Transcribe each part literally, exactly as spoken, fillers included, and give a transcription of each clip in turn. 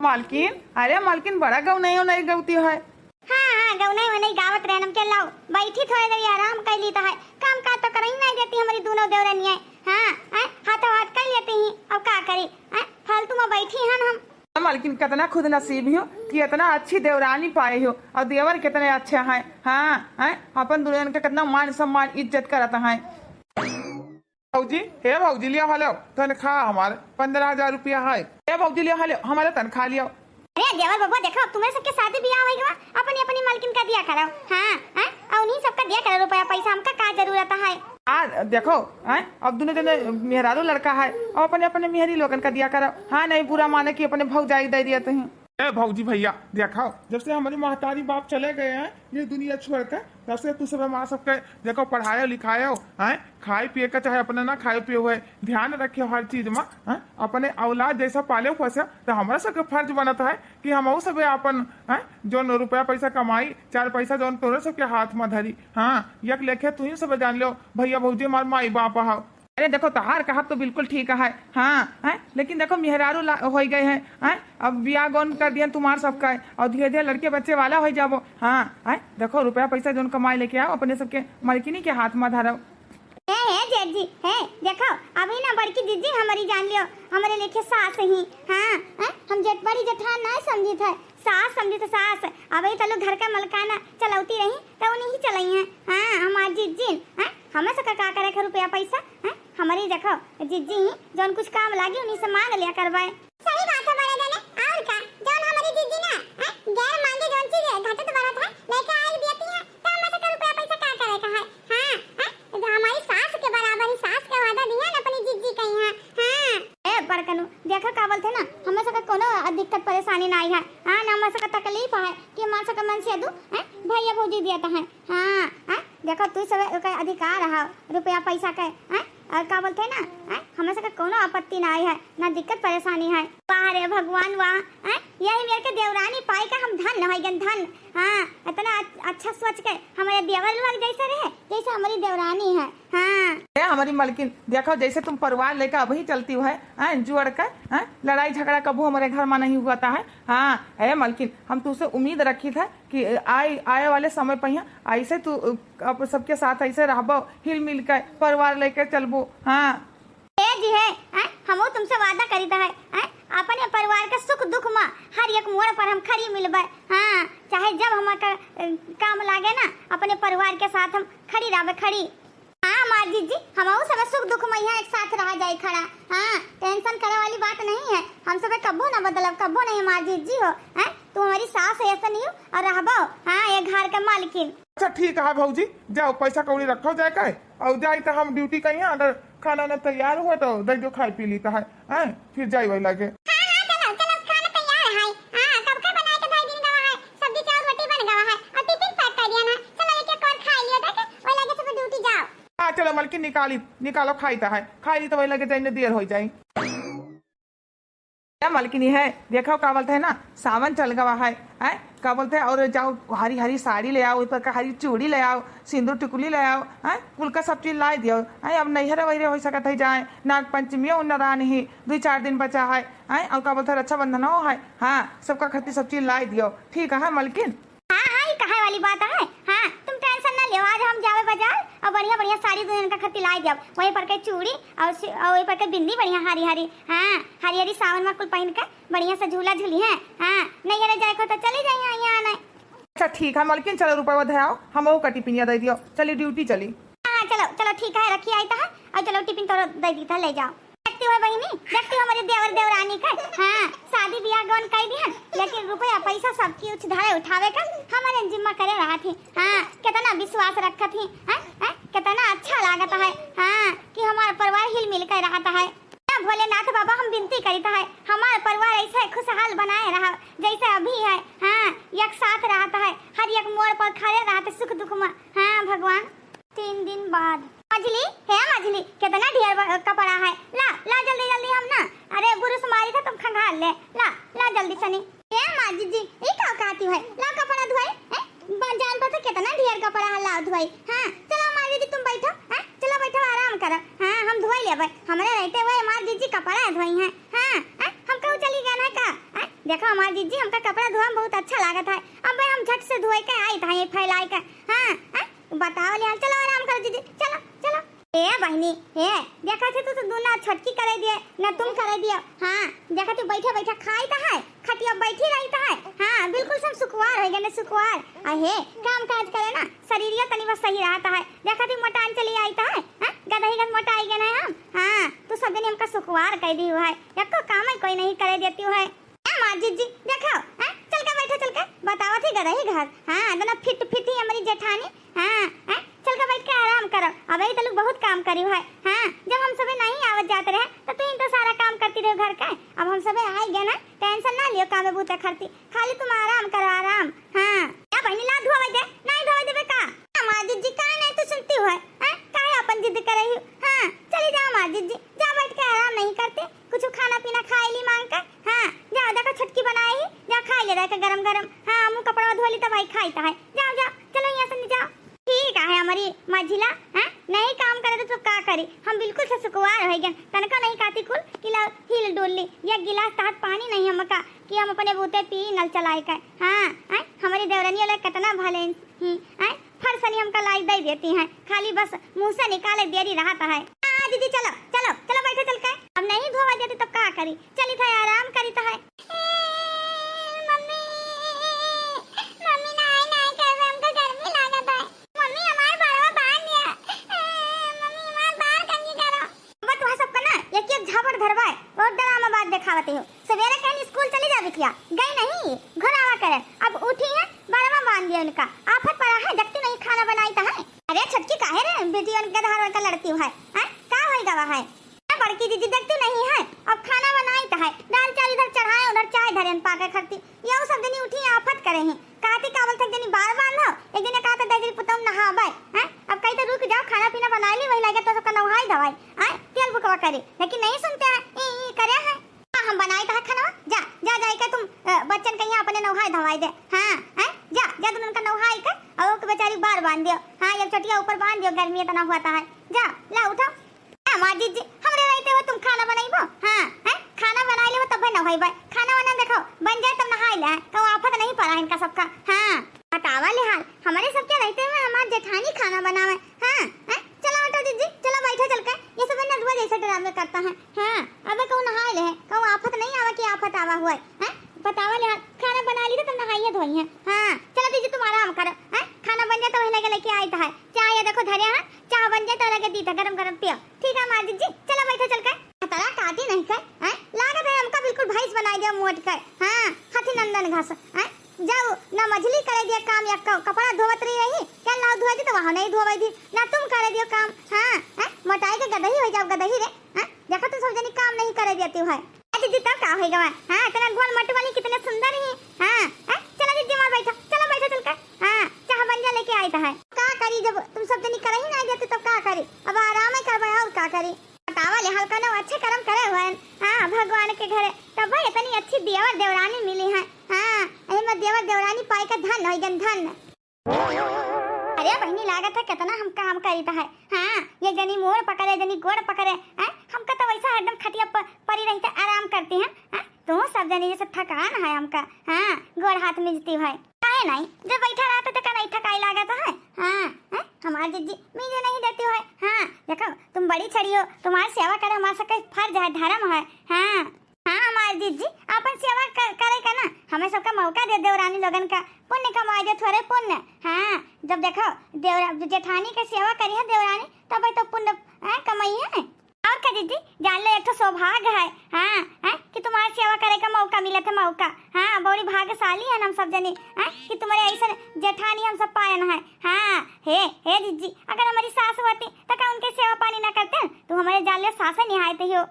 मालकिन, अरे मालकिन, बड़ा गौनई ओनई गौती है। हाँ, हाँ, गौनई ओनई गावत रहन, हमके लाओ, बैठी थोड़े देरी आराम कर ली तो है। काम काज तो करही नहीं देती हमारी दोनों देवरनिया। हाँ, हैं, हाथों हाथ कर लेती ही, अब का करी, हैं, फालतू में बैठी हन हम। मालकिन, कितना खुद नसीबी हो कि इतना अच्छी देवरानी पाए हो, और देवर कितने अच्छे हैं। हाँ, हैं, अपन दुल्हन का कितना मान सम्मान इज्जत करत हैं। भौजी, हे भौजी, लियो हलो तनख्वाह हमार पन्द्रह हजार रुपया है। हे भौजी, लियो हलो हमारे तनख्वाह लियो। अरे देवर बबुआ, देखो, अब तुम्हें सबके शादी ब्याह होई गवा, अपनी अपनी मालकिन का दिया करो। हाँ, हैं? और उन्हीं सबका दिया करो रुपया पैसा, हमका का जरूरत है? आ देखो, हैं, अब दोनों जने मेहरारू लड़का है, और अपने अपने मेहरी लोगन का दिया करो। हाँ, नहीं बुरा माने कि अपने भौजाई दे दिया तुही। ए भौजी भैया, देखो, जब से हमारी महतारी बाप चले गए हैं ये दुनिया छोड़ के, तब से तू सब हमारा सबके, देखो, पढ़ायो लिखायो, हैं, खाए पिए का चाहे अपने ना खाए पिए हुए, ध्यान रखियो हर चीज में, हैं, अपने औलाद जैसा पाले पोसे, तो हमारा सबके फर्ज बनत है कि हम सब अपन, हैं, जौन रुपया पैसा कमाई, चार पैसा जौन तोरे सबके हाथ में धरी। हाँ, एक लेखे तू ही सब जान लो, भैया भौजी हमार माई बाप हो। अरे देखो, तहार कहब तो बिल्कुल ठीक है, हाँ, हैं, लेकिन देखो, मेहरारू ला-, होई गए हैं, हैं, अब बियाह गौन कर दिया तुम्हार सबका, और धीरे धीरे लड़के बच्चे वाला हो जाबो, हाँ, हैं, देखो, रुपया पैसा जौन कमाए लेके आओ, अपने सबके मलकिनी के हाथ में धरो। हे, हे, जेठ जी, हे, देखो, अभी ना बड़की दीदी हमारी जान लियो, हमारे लेखे सास ही, हाँ, हैं, हम जेठ बड़ी जेठान ना समझी थे, सास समझी थे, सास, अभी तलु घर का मलकाना चलौती रही, तो उन्हीं ही चलाई हैं, हाँ, हमार जीजी, हैं, हमें से का, का करे के रुपया पैसा, हैं, हमारी देखो, जीजी ही, जौन कुछ काम लागी, उन्हीं से मांग लिया करवाए। सही बात है बड़े जाने, और का, जौन हमारी जीजी ना, हैं, गैर मांगे जौन चीज है, घटत बढ़त है, लेके आई देती है, तो हमें से का रुपया पैसा का करे का है, हाँ, हैं, तो हमारी सास के बराबर ही, सास के वादा दिया ना अपनी जीजी कही है, हाँ। ए बड़कनू, देखा का बोलते ना, हमें से का कोनो दिक्कत परेशानी ना आई है, हाँ, ना हमें से का तकलीफ है कि हमारे से का मन से दू, हैं, भैया भौजी दिया तो है, हाँ, हैं, देखो, तू सब ओकर अधिकार रहा, रुपया पैसा के, हैं? और का बोलते हैं ना, हैं? हमें से का कोनो आपत्ति ना आई है, ना दिक्कत परेशानी है। वाह रे भगवान, वाह, हैं? यही मेरे के देवरानी पाई का हम धन हो गन, धन। हाँ, इतना अच-, अच्छा सोच के हमारे देवर लोग जैसे रहे, जैसे हमारी देवरानी है। हाँ। ए, हमारी मलकिन, देखो, जैसे तुम परिवार लेकर अभी चलती हो, हैं? जुड़ के, हैं? लड़ाई झगड़ा कबू हमारे घर में नहीं हुआ था, है? हाँ, ए मलकिन, हम तुझसे उम्मीद रखी था कि आए, आए वाले समय पर यहाँ ऐसे तू, अ, अब सबके साथ ऐसे रहबो, हिल मिल के परिवार लेके चलबो। हाँ। ए जी है, हैं? हमहू तुमसे वादा करीत है, हैं? अपने परिवार के सुख दुख में हर एक मोड़ पर हम खड़ी मिलबे। हाँ, चाहे जब हमार का, अ, काम लागे ना, अपने परिवार के साथ हम खड़ी रहबे, खड़ी। हाँ, हमार जीजी, हमहू सब सुख दुख में यहाँ एक साथ रहा जाए खड़ा। हाँ, tension करे वाली बात नहीं है, हम सब कब्बो ना बदलब, कब्बो नहीं हमार जीजी हो, हैं? तू हमारी सास है, ऐसा नहीं हो, और रहबो, हाँ, ये घर के मालकिन। अच्छा, ठीक है भौजी, जाओ, पैसा कौड़ी रखो जाए के, और जाई तो हम duty कहीं, अगर खाना ना तैयार हुआ तो दे दो, खाई पी ली तो है, हैं? फिर जाई वही लगे। हाँ, हाँ, चलो, चलो, खाना तैयार है। हाँ, कब का बनाए के ढाई दिन गवा है, सब्जी चावल रोटी बन गवा है, और tiffin pack कर दिया ना। चलो, एक एक और खा लियो, देखे, वही लगे सुबह duty जाओ। हाँ, चलो, मलकिन निकाली, निकालो, खाई तो है, खाई ली तो वही लगे जाइने देर हो जाई। ए मलकिनी है, देखो का बोलते हैं ना, सावन चल गवा है, हैं? का बोलते हैं, और जाओ हरी हरी साड़ी ले आओ, ऊपर का हरी चूड़ी ले आओ, सिंदूर टिकुली ले आओ, हैं? कुल का सब चीज लाई दियो, हैं? अब नैहरे वैहरे हो सकत है जाए, नाग पंचमी और नारायण ही दो चार दिन बचा है, हैं? और का बोलते हैं, रक्षाबंधन हो है, हाँ, सबका खातिर सब चीज लाई दियो, ठीक है मलकिन? हाँ, हाँ, ये कहे वाली बात है। हाँ, तुम tension ना लियो, आज हम जावे बाजार और बढ़िया बढ़िया साड़ी दुल्हन का खातिर लाई जाओ। वही पर के चूड़ी और सि-, और वही पर के बिंदी बढ़िया हरी हरी। हाँ, हरी हरी सावन में कुल पहन के बढ़िया से झूला झूली है। हाँ, नैहरे जाए को तो चली जाइए, यहाँ नहीं। अच्छा ठीक है मलकिन, चलो रुपया धराओ, हम वो का टिफिनिया दे दियो, चली duty चली। हाँ, चलो, चलो, ठीक है, रखी आई तो है, और चलो, टिफिन तोरो दे दी था, ले जाओ। देखती हो बहिनी, देखती हो हमारे देवर देवरानी का, हाँ, शादी ब्याह गौन कर दिहन, लेकिन रुपया पैसा सबकी उछ धरे उठावे का हमारे जिम्मा करे रहा थी। हाँ, कितना विश्वास रखत ही, हैं, हैं, कितना अच्छा लागत है, हाँ, कि हमारा परिवार हिल मिल के रहत है। हे भोलेनाथ बाबा, हम विनती करित है, हमार परिवार ऐसे खुशहाल बनाए रहा, जैसे अभी है। हाँ, एक साथ रहत है, हर एक मोड़ पर खड़े रहत, सुख दुख में। हाँ भगवान। तीन दिन बाद। मझली, हे मझली, कितना ढेर ब-, कपड़ा है, ला, ला जल्दी जल्दी हम ना, अरे गुरुस मारी था तुम खंगाल ले, ला, ला जल्दी सनी। हे माँ जीजी, ई का कहती है, ला कपड़ा धोए, हैं? ब-, जान पर तो कितना ढेर कपड़ा है, ला धोए। हाँ, चलो माँ जीजी तुम बैठो, हैं? चलो बैठो, आराम करो। हाँ, हम धोए लेबे, हमरे रहते हुए माँ जीजी कपड़ा धोई हैं। हाँ, हैं? हम कहूँ चली गए ना का? हैं? देखो हमार जिज्जी, हमका कपड़ा धोआ में बहुत अच्छा लागत है। अब हम झट से धोए के आइत है, ये फैलाए के। हाँ, हाँ, बताओ ले, चलो आराम करो जिज्जी, चलो, चलो। ए बहिनी, ए, देखा थे तू तो दूना छोटकी करे दिए, ना तुम करे दियो। हाँ, देखा तू बैठे बैठे खाइत है, खटिया बैठी रहित है। हाँ, बिल्कुल सब सुकुवार होइ गए, सुकुवार। आ हे, काम काज करे ना, शरीरिया तनी बस सही रहत है। देखा तू मोटान चली आइत है, हाँ, गदही गद मोटाई गए हैं हम। हाँ, तू सब दिन हमका सुकुवार कह दी है, एको काम कोई नहीं करे देती है। ए माँ जिज्जी, देखो, हैं? चल के बैठो, चल के। बतावत ही गदही घर। हाँ, इतना फिट फिट ही हमारी जेठानी। हाँ, हैं? चल के बैठ के आराम करो। अब ही तो लोग बहुत काम करी है। हाँ, जब हम सबे नहीं आवत जात रहे, तो तू ही तो सारा काम करती रहो घर का। अब हम सबे आए गए ना, टेंशन ना लियो काम बूते करती। खाली तुम आराम करो, आराम। हाँ। या बहिनी ला धोवे दे, नहीं धोवे देबे का? ए माँ जिज्जी, का नहीं तू सुनती हो? हैं? काहे अपन जिद कर रही हो? हाँ, चली जाओ माँ जिज्जी, जा बैठ के आराम नहीं करते। कुछ खाना पीना खाए ली मांग के। हाँ, जाओ, देखो छोटकी बनाए ही, जा खाए ले रह के गरम गरम। हाँ, मुँह कपड़ा धो ली तब आई खाई तो है। जाओ, जाओ, चलो यहाँ से नहीं जाओ। ठीक है हमारी मझिला, हाँ, नहीं काम करे तो, तो का करी, हम बिल्कुल से सुकुवार हो गए, तनका नहीं काती कुल कि ला हिल डुल ली, या गिलास तहत पानी नहीं हमका कि हम अपने बूते पी नल चलाए के। हाँ, हैं, हमारी देवरनिया लोग कितना भले ही, हैं, फरसनी हमका लाई दे देती हैं, खाली बस मुँह से निकाले देरी रहत है। हाँ, दीदी, चलो, चलो, चलो, बैठो चल के। अब नहीं धोवा देती तब का करी? चली था, आराम करी था है। ए, मम्मी, मम्मी, नाई, नाई, कर हमका गर्मी लागत है। मम्मी, हमार बड़वा बांध दिया। ए, मम्मी, हमार बाल कंघी करो। अब तुहा सबका ना एक एक झापड़ धरवाए, बहुत ड्रामा बात देखावत हो। सवेरे कहन स्कूल चली जा बिटिया, गई नहीं, घर आवा करे। अब उठी है, बड़वा बांध दिया उनका। आफत पड़ा है, जब तू नहीं खाना बनाई तो है। अरे छोटकी, काहे रे बेटी उनके धार उनका लड़ती है, हैं? का होई गवा है? ए बड़की दीदी, देख तू नहीं है, अब खाना बनाई तो है, दाल चावल इधर चढ़ाए, उधर चाय धरे पाके खरती। ये सब जनी उठी आफत करे हैं, कहती का बोलते एक जनी बार बांधो, एक जनी कहते दे जनी पुतम नहावे, हैं? अब कही तो रुक जाओ, खाना पीना बनाई ली, वही लगे तो सबका नहाई धवाई, हैं? तेल बुकवा करे, लेकिन नहीं सुनते हैं, ई, ई करे हैं। हाँ, हम बनाई तो है खाना, जा, जा, जाई के तुम, अ, बच्चन के यहाँ अपने नहाई धवाई दे, हाँ, हैं? जा, जा तुम उनका नहाई के, और ओके बेचारी बार बांध दियो, हाँ, एक चटिया ऊपर बांध दियो, गर्मी इतना हुआ था है, जा, ला उठाओ। ए माँ जिज्जी, हमरे रहते हो तुम खाना बनाइबो? हाँ, हैं? खाना बनाई लेबो तब न होइबे। खाना वाना देखो, बन जाए तब नहाई ले। कहूँ आफत नहीं पड़ा इनका सबका। हाँ, बतावा ले हाल। हमारे सबके रहते हुए हमार जेठानी खाना बनावे। हाँ, हैं? चलो हटो जिज्जी, चलो बैठो चल के। ये सब ना रुआ जैसे ड्रामे करता है। हाँ, अबे कहूँ नहाई ले, कहूँ आफत नहीं आवा कि आफत आवा हुआ है। हैं? बतावा ले हाल। खाना बना ली तो तब नहाइए धोइए। हाँ, चलो जिज्जी तुम आराम करो। हैं? खाना बन जाए तो वही लगे लेके आई तो है। चाय ये देखो धरे हैं, चाह बन जाए तो लगे दी था गरम गरम पियो। ठीक है माँ जिज्जी, चलो बैठो चल के। तरा काटी नहीं कर, हैं? लागत है हमका बिल्कुल भैंस बनाई दे मोट कर। हाँ, हाथी नंदन घास, हैं? जाओ, ना मझली करे दिया काम, या क-, कपड़ा धोवत रही रही, क्या लाओ धोए दी तो वहाँ नहीं धोवे दी, ना तुम करे दियो काम। हाँ, हैं? मोटाई के गदही हो जाओ गदही रे, हैं? देखो तुम सब जनी काम नहीं करे देती हो। ए दीदी, तब का होई गवा? हाँ, इतना गोल मटोल वाली कितने सुंदर ही। हाँ, हैं? चलो दीदी, वहाँ बैठो, चलो बैठो चल के। हाँ, चाह बन जा लेके आई तो है। का करी, जब तुम सब जनी करही ना देती तब का करी? अब आराम ही करबे और का करी? बतावा ले, हल्का ना अच्छे कर्म करे हुए हैं। हाँ, भगवान के घरे तब भाई इतनी अच्छी देवर देवरानी मिली है। हाँ, एमे देवर देवरानी पाई के धन हो गन धन। अरे बहिनी, लागत है कितना हम काम करीत है। हाँ, ये जनी मोड़ पकड़े, जनी गोड़ पकड़े, हैं? हमका तो वैसा हरदम खटिया पर परी रहते आराम करती हैं, हैं? तू सब जनी जैसे थकान है हमका, हाँ, गोड़ हाथ मिजती है। काहे नहीं, जब बैठा रहते तो का नहीं थकाई लागत है? हाँ, हैं? हमार जिज्जी मिजे नहीं देती है। हाँ, देखो, तुम बड़ी छड़ी हो, तुम्हारी सेवा करे हमार सबके फर्ज है, धर्म है। हाँ, हाँ, हमार जिज्जी, आपन सेवा क-, करे का ना, हमें सबका मौका दे देवरानी लोगन का, पुण्य कमाए दे थोड़े पुण्य। हाँ, जब देखो, देवरा-, जेठानी के सेवा करी है देवरानी, तब तो पुण्य, हैं, कमाई है। और का जिज्जी, जान लो, एक ठो सौभाग्य है, हाँ, हैं, कि तुम्हारे सेवा करे का मौका मिलत है, मौका। हाँ, बड़ी भाग्यशाली है हम सब जनी, हैं, कि तुम्हारे ऐसन जेठानी हम सब पायन है। हाँ, हे, हे जिज्जी, अगर हमारी सास होती, तो का उनके सेवा पानी ना करते? तू हमारे जान ले सास निहायत ही हो।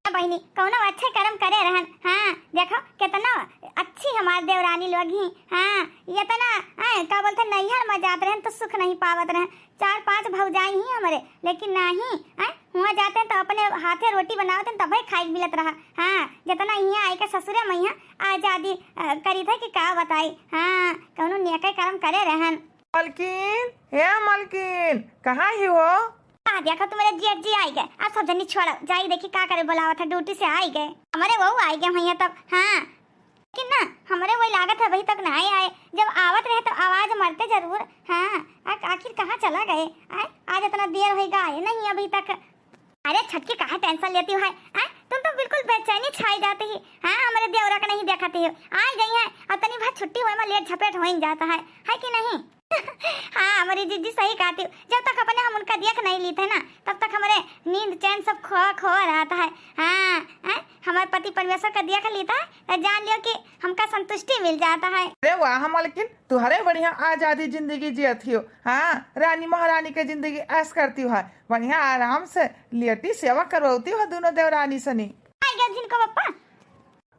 ए बहिनी, कौनो अच्छे कर्म करे रहन। हाँ, देखो, कितना अच्छी हमार देवरानी लोग ही। हाँ, इतना, हैं, का बोलते, नैहर में जात रहन तो सुख नहीं पावत रहन। चार पांच भौजाई ही हमरे, लेकिन नहीं, हैं, हुआं जाते हैं तो अपने हाथे रोटी बनावत हैं, तबे खाए के मिलत रहा। हाँ, जितना यहाँ आए के ससुरे में यहाँ आजादी, अ, करी थे कि का बताई। हाँ, कौनो नेके कर्म करे रहन। मलकिन, हे मलकिन, कहाँ ही हो? आ देखो, तुम्हारे जेठ जी आई गए। अब सब जनी छोड़ो, जाई देखी का करे, बोलावत है, ड्यूटी से आई गए। हमारे वहू आई गए भैया तब। हाँ, लेकिन ना, हमरे वही लागत है अभी तक नाहीं आए। जब आवत रहे तो आवाज मरते जरूर। हाँ, आ-, आखिर कहाँ चला गए? आए, आज इतना देर होइगा, आए नहीं अभी तक। अरे छोटकी, काहे tension लेती हो? आए, तुम तो बिल्कुल बेचैनी छाई जाती है। हाँ, हमरे देवरा का नहीं देखाती हो। आ गई है, अब तनी भर छुट्टी होए में लेट झपेट हो ही जाता है, है कि नहीं? हाँ, हमारी जीजी सही कहती हो। जब तक अपने हम उनका देख नहीं लेते ना, तब तक हमारे नींद चैन सब खोआ खोआ रहता है। हाँ, हैं? हमारे पति परमेश्वर का देख लेता है, तो जान लियो कि हमका संतुष्टि मिल जाता है। अरे वाह मलकिन, तुहरे बढ़िया आजादी जिंदगी जियत हियो। हाँ, रानी महारानी के जिंदगी ऐश करती हो। बढ़िया आराम से लेटी सेवा करवती हो दोनों देवरानी सनी। आ गया जिनको पप्पा।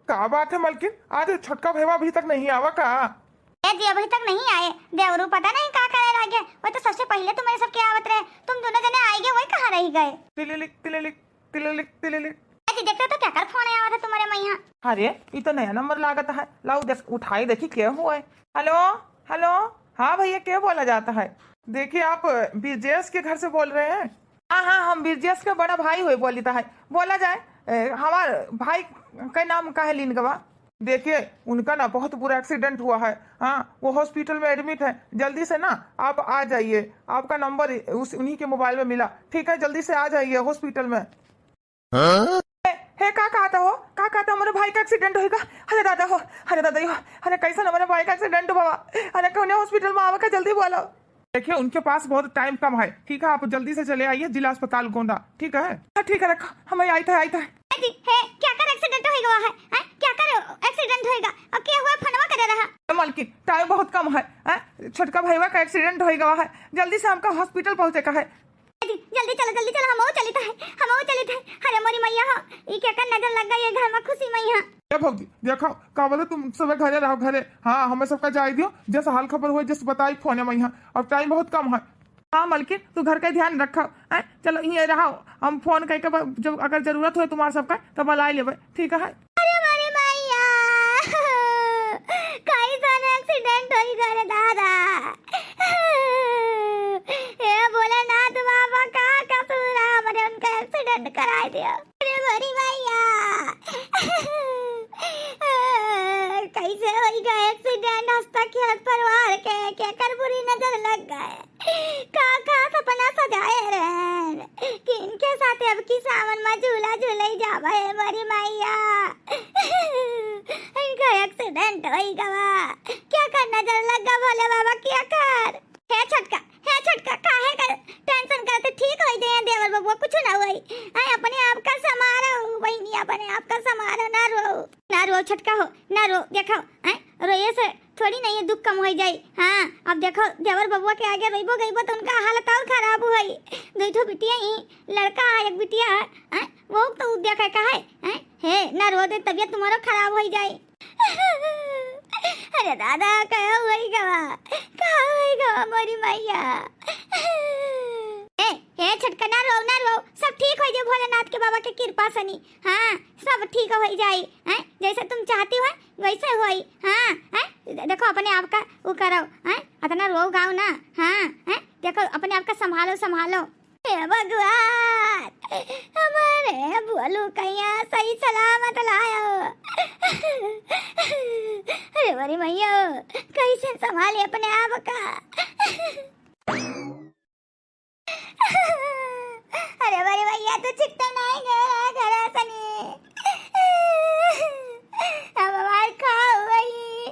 का बात है मलकिन, आज छोटका भैया अभी तक नहीं आवा का? ए जी, अभी तक नहीं आए। देवरू पता नहीं का करे रह गए। वो तो सबसे पहले तुम्हारे सबके आवत रहे। तुम दोनों जने आए गए, वही कहाँ रह गए? तिलिलिक, तिलिलिक, तिलिलिक, तिलिलिक। ए जी, देखते तो क्या कर फोन आया था तुम्हारे मैया। अरे, ये तो नया नंबर लागत है। लाओ देख, उठाई देखी के हुआ है। हेलो, हेलो। हाँ भैया, के बोला जाता है? देखिए, आप ब्रिजेश के घर से बोल रहे हैं? हाँ, हाँ, हम ब्रिजेश के बड़ा भाई हुए बोलिता है। बोला जाए, ए, हमार भाई के नाम का है लिनगवा? देखिए, उनका ना बहुत बुरा एक्सीडेंट हुआ है। हाँ, वो हॉस्पिटल में एडमिट है। जल्दी से ना आप आ जाइए, आपका नंबर उस, उन्हीं के मोबाइल में मिला। ठीक है, जल्दी से आ जाइए हॉस्पिटल में। हाँ? हे, हे, का कहता हो? का कहता, हमारे भाई का एक्सीडेंट होइगा? अरे दादा हो, अरे दादा हो, अरे कैसन हमारे भाई का एक्सीडेंट हुआ? अरे कौन हॉस्पिटल में आवे का, जल्दी बोलो। देखिए, उनके पास बहुत टाइम कम है, ठीक है? आप जल्दी से चले आइए जिला अस्पताल गोंडा, ठीक है? हाँ, ठीक है, रखो, हम आई था, आई था। अजी, हे, क्या कर एक्सीडेंट होइगा है? हैं? क्या कर एक्सीडेंट होइगा? अब क्या हुआ, फोनवा करे रहा? ए, मलकिन, टाइम बहुत कम है, हैं? छोटका भैया का एक्सीडेंट होइगा है, जल्दी से हमका हॉस्पिटल पहुँचे का है। अजी, जल्दी चलो, जल्दी चलो, हम चलित है, हम चलित है। अरे मोरी मैया हो, ई क्या कर नजर लग गई है घर में खुशी मैया। ए भौजी, देखो, का बोले, तुम सब घरे रहो, घरे। हाँ, हमें सबका जाए दियो, जैसे हाल खबर हुए, जैसे बताई फोन में यहाँ। अब टाइम बहुत कम है। हाँ मलकिन, तू घर का ध्यान रखो। हैं? चलो, ये रहो, हम फोन करके ब-, जब अगर जरूरत हो तुम्हारे सबका, तो बुला लेबे, ठीक है? अरे मोरी मैया, कैसन एक्सीडेंट होई गए दादा। हे भोलेनाथ बाबा, का कसूर है हमरे, उनका एक्सीडेंट कराई दियो। अरे मोरी मैया, कैसे होई गए एक्सीडेंट? हंसता खेलत परिवार के केकर बुरी नजर लग गए। का का सपना सजाए रहन कि इनके साथ अब की सावन में झूला झूले जावे, मोरी मैया। इनका एक्सीडेंट होई गवा। क्या कर नजर लग गवा भोले बाबा, क्या कर? हे छोटका, हे छोटका, काहे का टेंशन करते? ठीक होई जाए देवर बबुआ, कुछ ना होई। आए, अपने आप का संभारो बहिनी, अपने आप का संभारो, ना रो, ना रो छोटका हो, ना रो। देखो, आए, रोए से थोड़ी ना ये दुख कम होई जाई। हाँ, अब देखो, देवर बबुआ के आगे रोइबो गइबो तो उनका हालत और खराब होई। दो ठो बिटिया ही, लड़का है, एक बिटिया है, आए, वो तो देखे का है, आए, हे, ना रो दे, तबियत तुम्हारा खराब होई जाई। अरे दादा, का होई गवा, का होई गवा मोरी मैया। ए, ए, छोटका, ना रो, ना रो, सब ठीक होई जाई भोलेनाथ के बाबा के कृपा सनी। हाँ, सब ठीक होई जाई, हैं? जैसे तुम चाहती हो, वैसे होई। हाँ, हैं? दे-, देखो, अपने आप का वो करो, हैं? इतना रो गाओ ना। हाँ, हैं? देखो, अपने आप का संभालो, संभालो। हे भगवान, हमारे बोलू कहिया सही सलामत लायो। अरे मोरी मैया, कैसे संभाली अपने आप का। अरे मोरी मैया, तू छिट्टे नहीं गए घर सनी। अब हमार खाओ वही।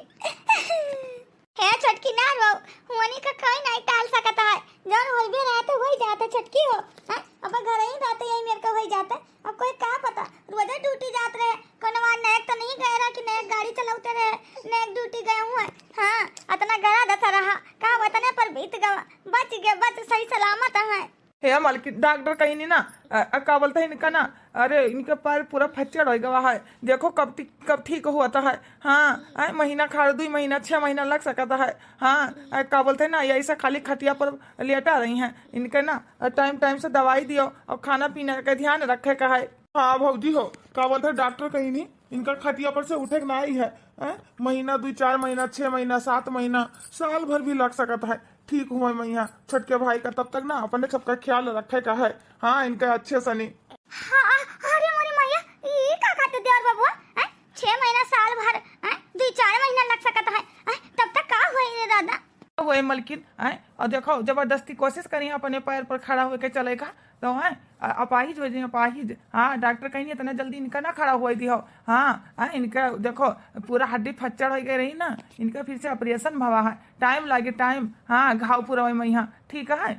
हे छोटकी, ना रो, हुआनी का कोई नहीं टाल सकता है। जौन होई भी रहा तो होई जाता छोटकी हो। हाँ, अब घर ही रहते यही मेरे को होई जाता। अब कोई का पता, रोजे ड्यूटी जात रहे, कोनो बार नैक तो नहीं गए रहा कि नैक गाड़ी चलाते रहे, नैक ड्यूटी गए हुए। हाँ, इतना गरा दशा रहा, का वतने पर बीत गवा, बच गए, बच सही सलामत है। हे मालकिन, डॉक्टर कहीं नहीं ना, अ, अ, का बोलते हैं इनका ना, अरे इनके पैर पूरा फ्रैक्चर हो गवा है। देखो कब टी-, कब ठीक हुआ था है। हाँ, आए महीना खाड़, दुई महीना, छह महीना लग सकता है। हाँ, अ, का बोलते हैं ना, यही से खाली खटिया पर लेटा रही हैं। इनके ना, अ, टाइम टाइम से दवाई दियो और खाना पीना का ध्यान रखे का है। हाँ भौजी हो, का बोलते हैं डॉक्टर कहीं नहीं, इनका खटिया पर से उठे के ना ही है। हैं? महीना, दुई चार महीना, छह महीना, सात महीना, साल भर भी लग सकता है। ठीक हुआ मैं यहाँ छोटके भाई का, तब तक ना अपने सबका ख्याल रखे का है। हाँ, इनका अच्छे से नहीं। हाँ, अरे मोरी मैया, ई का कहते देवर बबुआ? हैं? छह महीना, साल भर, हैं? चार महीना लग सकत है। आय, तब तक का होई रे दादा? होए मलकिन, आय, और देखो, जबरदस्ती कोशिश करी अपने पैर पर खड़ा होके चले का, तो, आय, अ-, अपाहिज हो जाई, अपाहिज। हाँ, डॉक्टर कहीं इतना जल्दी इनका ना खड़ा होए दिहो। हाँ, आय, इनका देखो, पूरा हड्डी फ्रैक्चर हो गई रही ना, इनका फिर से ऑपरेशन भवा है, टाइम लागे, टाइम। हाँ, घाव पूरा होए में यहाँ, ठीक है।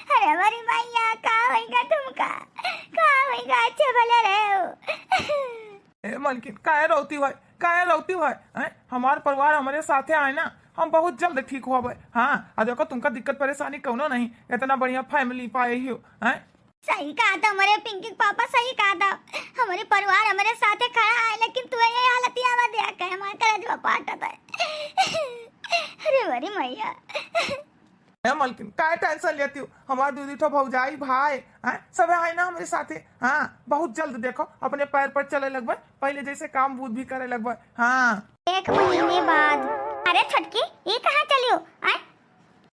अरे हमारी मैया, का होइगा तुमका? का होइगा? अच्छे भले रहे हो। ए मलकिन, काहे रोती हुआ, काहे रोती हुआ? हैं? हमार परिवार हमरे साथे आए ना, हम बहुत जल्द ठीक होबे। हाँ, आ देखो, तुमका दिक्कत परेशानी कौनो नहीं, इतना बढ़िया फैमिली पाए ही हो। हैं? सही कहा था हमारे पिंकी के पापा, सही कहा था। हमारे परिवार हमारे साथे खड़ा है, लेकिन तू ये हालत यहाँ दे के हमारे कलेजवा फाटत है। अरे हमारी मैया। ए मलकिन, काहे टेंशन लेती हो? हमार दू दू ठो भौजाई, भाई, हैं, सब है ना हमरे साथे। हाँ, बहुत जल्द देखो, अपने पैर पर चले लगबे, पहले जैसे काम बूत भी करे लगबे। हाँ। एक महीने बाद। अरे छोटकी, ई कहाँ चलियो? आय,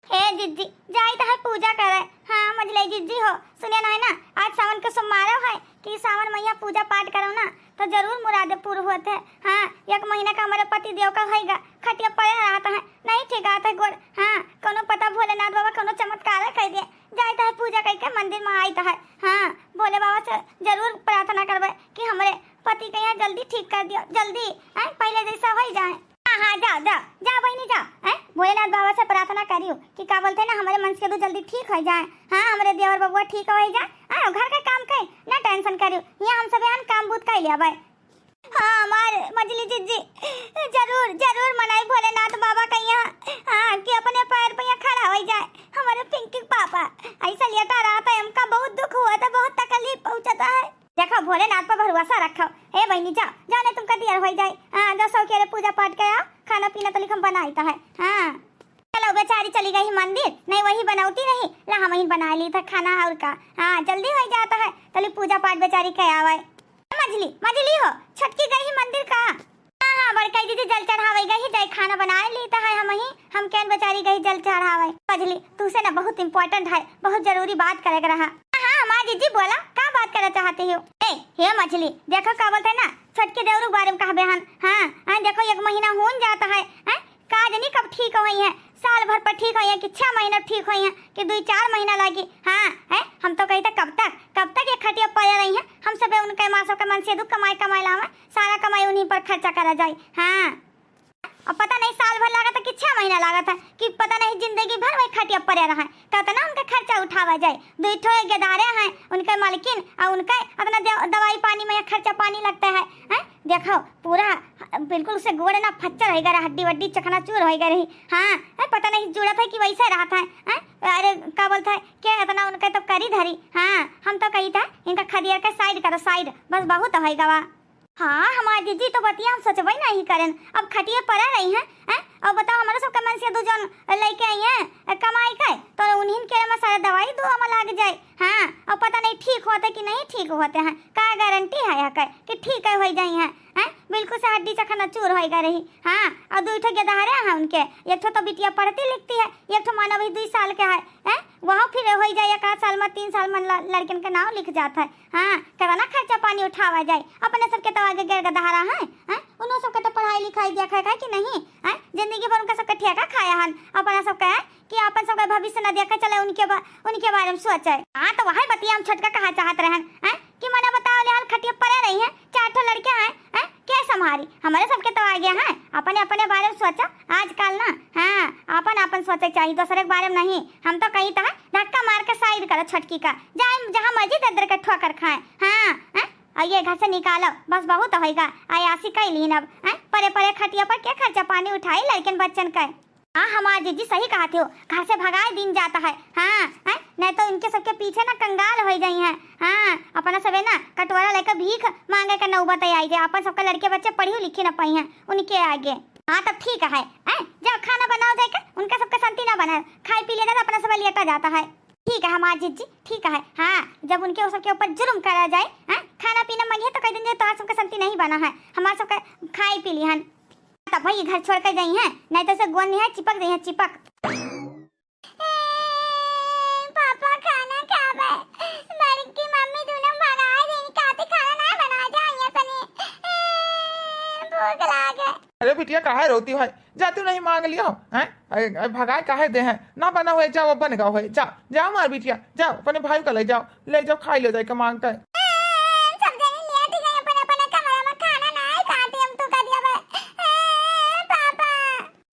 हे जिज्जी, जाई तो है पूजा करे। हाँ, मझले जिज्जी हो, सुने ना है ना, आज सावन के सोमवारो है, कि सावन मैया पूजा पाठ करो ना, तो जरूर मुरादे पूर होत है। हाँ, एक महीना का हमारे पति देव का होइगा, खटिया पड़े रहत है, नहीं ठीक आत है गोड़। हाँ, कोनो पता भोलेनाथ बाबा कोनो चमत्कार कर दिए, जाइत है पूजा करके मंदिर में आइत है। हाँ, भोले बाबा से जरूर प्रार्थना करबे कि हमरे पति के यहाँ जल्दी ठीक कर दियो, जल्दी, हैं, पहले जैसा हो जाए। हाँ, हाँ, जाओ, जाओ, जाओ बहिनी, जाओ, हैं? भोलेनाथ बाबा से प्रार्थना करियो कि का बोलते ना, हमरे मनसेदू जल्दी ठीक हो जाए। हाँ, हमरे देवर बबुआ ठीक हो जाए। हाँ, घर का काम के ना टेंशन करियो, यहाँ हम सब यहाँ काम बूत कर लिया भाई। हाँ, हमार मझली जिज्जी, जरूर, जरूर मनाई भोलेनाथ बाबा का यहाँ, हाँ, कि अपने पैर पे यहाँ खड़ा हो जाए। हमारे पिंकी पापा ऐसा लेटा रहा था, हमका बहुत दुख हुआ था, बहुत तकलीफ पहुँचता है। देखो, भोलेनाथ पर भरोसा रखो। ए बहिनी, जाओ, जाओ, नहीं तुमका देर हो जाए। हाँ, जाओ, सौ के पूजा पाठ के आओ, खाना पीना तो लिखम बनाई तो है। हाँ, चलो, बेचारी चली गई मंदिर, नहीं वही बनौती रही, ला हम ही बना ली था खाना और का। हाँ, जल्दी हो जाता है, तली पूजा पाठ बेचारी के आवे। मझली, मझली हो, छोटकी गई ही मंदिर का? हाँ, हाँ, बड़काई दीदी जल चढ़ावे गई, जाई खाना बनाए ली तो है हम ही, हम केन बेचारी गई जल चढ़ावे। मझली, तुसे ना बहुत इंपॉर्टेंट है, बहुत जरूरी बात करे के रहा। हाँ, हाँ, हमार जीजी बोला, का बात करे चाहती हो? ए, हे मझली, देखो का बोलते ना, छोटकी देवरू के बारे में कहबे हन। हाँ, हाँ, देखो एक महीना होन जाता है, हैं? का जनी कब ठीक होई है, साल भर पर ठीक होई है कि छह महीना ठीक होई है कि दुई चार महीना लागी। हाँ, हैं? हम तो कही था कब तक, कब तक ये खटिया पड़े रही है? हम सबे उनके माँ सबके मनसेदू कमाई कमाई लावे, सारा कमाई उन्हीं पर खर्चा करा जाए। हाँ, अब पता नहीं साल भर लागत है कि छह महीना लागत है कि पता नहीं जिंदगी भर वही खटिया पड़े रहे, कितना उनका खर्चा उठावा जाए। दुई ठो एक गेदारे हैं उनके मालकिन, और उनका अपना दे-, दवाई पानी में खर्चा पानी लगता है, हैं? देखो पूरा बिल्कुल से गोड़ ना फच्चर होइगा रहा, हड्डी वड्डी चकनाचूर होइगा रही। हाँ, हैं? पता नहीं जुड़त है कि वैसे रहत है, हैं? अरे का बोलता है, क्या इतना उनका तो करी धरी। हाँ, हम तो कही था इनका खदियर के साइड करो, साइड, बस बहुत होइगा वा। हाँ, हमार जीजी तो बतिया हम सोचबे नहीं करेन। अब खटिए पड़ा रही हैं, हैं? और बताओ, हमारे सबके मनसेदू जौन लइके आई हैं, कमाई के, तो उन्हीं के में सारा दवाई दुआ में लाग जाए। हाँ, और पता नहीं ठीक होते कि नहीं ठीक होते हैं, का गारंटी है यहाँ के कि ठीक है हो जाई हैं, हैं? बिल्कुल से हड्डी चकनाचूर होइगा रही। हाँ, और दुई ठो गेदहरे हैं उनके, एक ठो तो बिटिया पढ़ती लिखती है, एक ठो मानो अभी दुई साल के है, हैं? वहाँ फिर हो जाए एक आध साल में, तीन साल में ल-, लड़कन के नाम लिख जात है। हाँ, केतना खर्चा पानी उठावा जाए, अपने सबके तो आगे गिर गदहारा है, हैं? उन्हों सबके तो पढ़ाई लिखाई दिया खाए खाए कि नहीं, हैं? जिंदगी भर उनका सबके ठेका खाया हन, अपना सबके है कि अपन सबके भविष्य न देखा चले, उनके बा-, उनके बारे में सोचे। हाँ, तो वही बतिया हम छोटका कहा चाहत रहन, हैं? कि मने बताओ ले हाल खटिया पड़े रही हैं, चार ठो लड़के हैं, हैं? के संभारी? हमारे सबके तो आगे हैं, अपने अपने बारे में सोचा आजकल ना। हाँ, अपन अपन सोचे चाहिए, दूसरे के बारे में नहीं। हम तो कही था धक्का मार के साइड करो छोटकी का, जाए जहाँ मर्जी दे दे के ठोकर खाए। हाँ, हैं? और ये घर से निकालो, बस बहुत होइगा, अयासी कई लीन अब, हैं? परे परे खटिया पर के खर्चा पानी उठाई लड़कन बच्चन का? हाँ, हमार जीजी सही कहत हो, घर से भगाए दिन जाता है। हाँ, हैं? नहीं तो इनके सबके पीछे ना कंगाल हो जाई हैं। हाँ, अपना सबे ना कटोरा लेकर भीख मांगे के नौबत आई जाए, अपन सबका लड़के बच्चे पढ़ी लिखी ना पाई हैं उनके आगे। हाँ, तब ठीक है, हैं? जब खाना बनाओ जाए के, उनका सबका शांति ना बनाए, खाए पी लेता तो अपना सब लेटा जाता है। ठीक है हमार जीजी, ठीक है। हाँ, जब उनके वो सबके ऊपर जुर्म करा जाए, हैं? खाना पीना मंगे तो कह देंगे, तोहार सबका शांति नहीं बना है, हमार सबका खाए पी लिहन। तब भाई घर छोड़ के जाई हैं, नहीं तो से गोन नहीं है, चिपक जाई हैं, चिपक। ए, पापा खाना खाबे, बड़की मम्मी दोनों भगाए देनी, कहती खाना ना बना जाइए सनी। ए, ये काहे रोती है? जाती नहीं मांग लियो, हैं? अरे, अरे, भगाए काहे दे हैं? ना बना हुए, जाओ, बन गवा है, जाओ, जाओ मार बिटिया, जाओ, अपने भाई का ले जाओ, ले जाओ, खाई लो जाके मांग कर। सब जने लेट गए, अपन, अपन कमरा में खाना नहीं खाती, हम तो कर दिया बे। ए, पापा।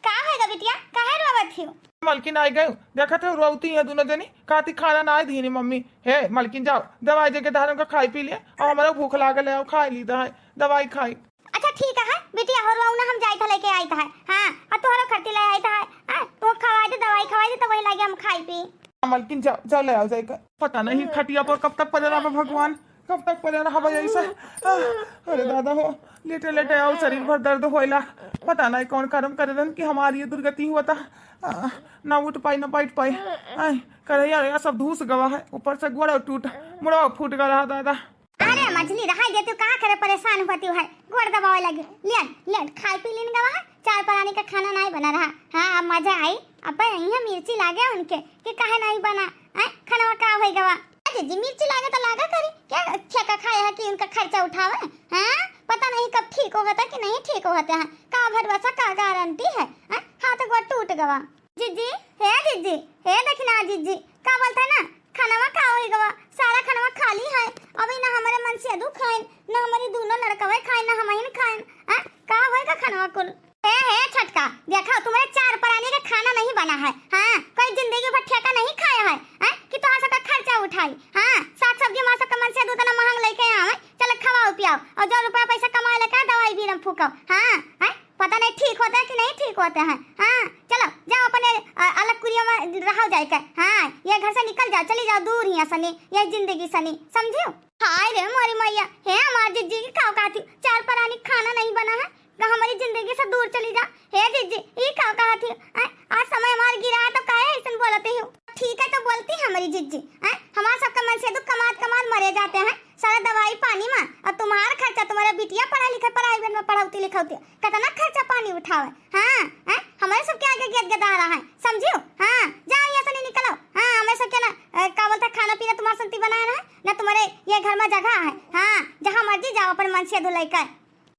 का होएगा बिटिया? काहे रोवत हियो? मलकिन आई गई, देखत है रोवती है दोनों जनी, कहती खाना ना दीनी मम्मी। हे मलकिन, जाओ दवाई दे के धारन का खाई पी लिए, और हमारा भूख लागल है, और खाई ली दवाई, दवाई खाई। अच्छा ठीक है बिटिया, हो रोऊ ना, हम जाइत है लेके आइत है। हाँ, और तोहरो खर्ची ले आइत है। हाँ, तू खवाई दे, दवाई खवाई दे, तो वही लागे हम खाई पी। मलकिन, जाओ, जाओ, ले आओ जाइके। पता नहीं खटिया पर कब तक पड़े रहा भगवान, कब तक पड़े रहा भाई ऐसा। आह, अरे दादा हो, लेटे लेटे आओ, शरीर भर दर्द होइला। पता नहीं कौन कर्म करे रहन कि हमारी ये दुर्गति हुआ था। आह, ना उठ पाई, ना बैठ पाई। आह, करे यार, यार सब धूस गवा है, ऊपर से गोड़ टूट, मुड़वा फूट गवा रहा दादा। अरे मझली, रहाई दे तू, का करे परेशान होती है, गोड़ दबावे लगी। लेट लेट खाई पी लीन गवा है, चार परानी का खाना नहीं बना रहा। हाँ, अब मजा आई। अब यहाँ मिर्ची लागे उनके कि काहे नहीं बना, हैं? खानवा का होई गवा? अरे जी, मिर्ची लागे तो लागा करी, क्या ठेका खाए है कि उनका खर्चा उठावे? हाँ, पता नहीं कब ठीक होता कि नहीं ठीक होते हैं, का भरोसा, का गारंटी है, हैं? हाथ गोड़ टूट गवा। जिज्जी, हे जिज्जी, हे दखिना जिज्जी, का बोलत है ना, खानवा का होई गवा? सारा खानवा खाली है। अभी ना हमारे मनसेधू खाइन, ना हमारी दोनों लड़कवे खाइन, ना हमहिन खाइन। हैं? का होई गा खानवा कुल? हे, हे छोटका, देखा, तुम्हारे चार परानी का खाना नहीं बना है। हाँ, कोई जिंदगी भर ठेका नहीं खाया है, हैं? कि तोहार सबका खर्चा उठाई। हाँ, साग सब्जी हमार सबका मनसेधू इतना महंग लेके आवे, चलो खवाओ पियाओ, और जो रुपया पैसा कमाए लेके दवाई बीरम फूको। हाँ, हैं? पता नहीं ठीक होते हैं कि नहीं ठीक होते हैं। हाँ, चलो, जाओ अपने, अ, अलग कुरिया में रहो जाइके। हाँ, ये घर से निकल जाओ, चली जाओ दूर हियाँ सनी, ये जिंदगी सनी, समझियो? हाय रे मोरी मैया, हे हमार जिज्जी की का कहती, चार परानी खाना नहीं बना है, का हमारी जिंदगी से दूर चली जा। हे जिज्जी, ई का कहती, हैं? आज समय हमार गिरा है तो काहे ऐसन बोलती हो? ठीक है तो बोलती है हमारी जिज्जी, हैं? हमार सबका मनसेधू कमात कमात मरे जाते हैं, सारा दवाई पानी में, और तुम्हार खर्चा, तुम्हारे बिटिया पढ़ा लिखे, प्राइवेट में पढ़ौती लिखौती, कितना खर्चा पानी उठावे, हाँ, हैं? हमारे सबके आगे गेद गेदारा है, समझियो? हाँ, जाओ यहाँ से नहीं निकलो। हाँ, हमारे सबके ना, अ, का बोलता है, खाना पीना तुम्हारे संती बनाए रहे, ना तुम्हारे ये घर में जगह है। हाँ, जहाँ मर्जी जाओ अपन मनसेधू लेकर।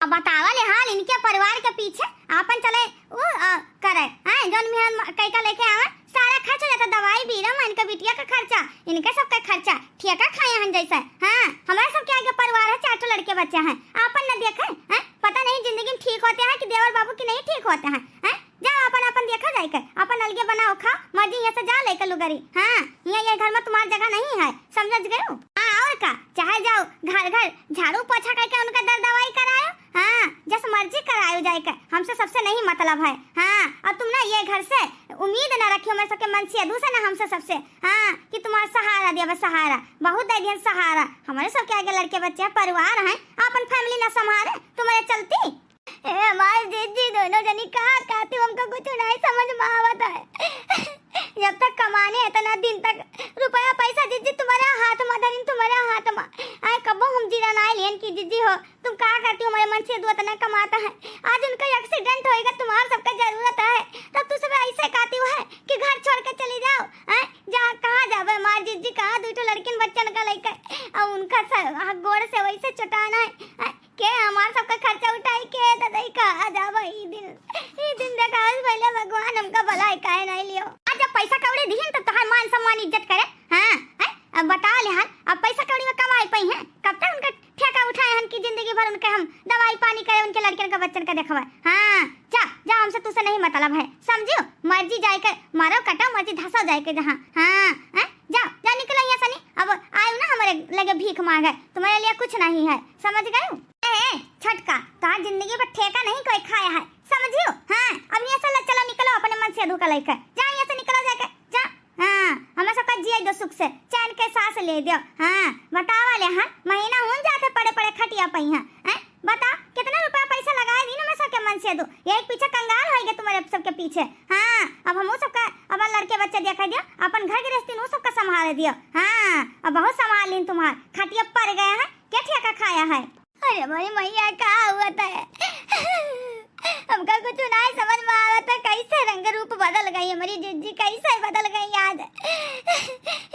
अब बतावा ले हाल इनके परिवार के पीछे आपन चले उ, अ, करे, हैं? जौन मिहन म-, कई का लेके आवे, सारा खर्च हो जाता, दवाई बीरा में इनके बिटिया का खर्चा, इनके सबके खर्चा, ठेका खाए हन जैसे। हाँ, हमारे सबके आगे परिवार है, चार ठो लड़के बच्चे हैं, आपन न देखे, हैं? पता नहीं जिंदगी में ठीक होते हैं कि देवर बाबू की नहीं ठीक होते हैं, हैं? जाओ अपन, अपन देखा जाए के, अपन अलगे बनाओ खाओ, मर्जी यहाँ से जा लेके लुगरी। हाँ, यहाँ ये घर में तुम्हार जगह नहीं है, समझ गए हो? हाँ, और का, चाहे जाओ घर घर झाड़ू पोछा करके उनका दर दवाई करायो, हाँ, जस मर्जी करायो जाए के, हमसे सबसे नहीं मतलब है। हाँ, और तुम ना ये घर से उम्मीद ना रखियो, हमारे सबके मनसेधू से ना हमसे सबसे, हाँ, कि तुम्हारा सहारा दिया बस सहारा, बहुत दे दिया सहारा, हमारे सबके आगे लड़के बच्चे हैं, परिवार हैं, अपन फैमिली ना संभाले तुम्हारे चलती। ए हमार जिज्जी, दोनों जनी कहाँ खाती, हमका कुछ नहीं समझ में आवत है। जब तक कमाने इतना दिन तक रुपया पैसा जिज्जी तुम्हारे हाथ में धरिन, तुम्हारे हाथ में। आए कबो हम जीरा ना लियन कि जिज्जी हो, तुम का करती हो, हमारे मनसेधू इतना कमाता है। आज उनका एक्सीडेंट होएगा, तुम्हार सबका जरूरत है, तब तू सब ऐसे कहती हो है कि घर छोड़ के चली जाओ, हैं? जहाँ कहाँ जावे हमार जिज्जी, कहाँ दुई ठो लड़किन बच्चन का लेकर, और उनका स-, हाँ, गोड़ से वैसे चोटाना है, हैं? के हमार सबका खर्चा उठाई, के ददई कहाँ जावे ई दिन, ई दिन देखावे से पहले भगवान हमका भलाई काहे नहीं लियो। आज जब पैसा कौड़ी दिहिन तो तोहार मान सम्मान इज्जत करे, हाँ, हैं? अब बतावा ले हाल, अब पैसा कौड़ी में कमाई पई हैं, कब तक उनका ठेका उठाए हन कि जिंदगी भर उनके हम दवाई पानी करे, उनके लड़कन का बच्चन का देखवाए। हाँ, जा, जा, हमसे तुझसे नहीं मतलब है, समझियो? मर्जी जाए के मरो कटो, मर्जी धसो जाए के जहाँ। हाँ, हैं? जाओ, जा निकलो यहाँ से नहीं, अब आयो ना हमारे लगे भीख मांगे, तुम्हारे लिए कुछ नहीं है, समझ गए? ए, ए, छोटका, तोहार जिंदगी पर ठेका नहीं कोई खाया है, समझियो? हाँ, अब यहाँ से ले चलो, निकलो अपने मनसेधू का लेकर, जा यहाँ से निकलो जाके, जा। हाँ, हमें सबका जिए दो सुख से, चैन के सांस ले दो। हाँ, बतावा ले, हाँ, महीना हुन जाते पड़े पड़े खटिया पई, हाँ, हैं? बता, कितना रुपया पैसा लगाए दीन हमें सबके मनसेधू, यही पीछे कंगाल होइगे तुम्हारे सबके पीछे। हाँ, अब हमहू सबका, अपन लड़के बच्चे देखा दियो, अपन घर गृहस्थी नू सबका संभाल दियो। हाँ, अब बहुत संभाल लीन तुम्हार, खटिया पर गए हैं, के ठेका खाया है? अरे हमारी मैया, का हुआ था? हमका कुछ ना समझ में आवत है, कैसे रंग रूप बदल गई हमारी जिज्जी, कैसे बदल गई आज।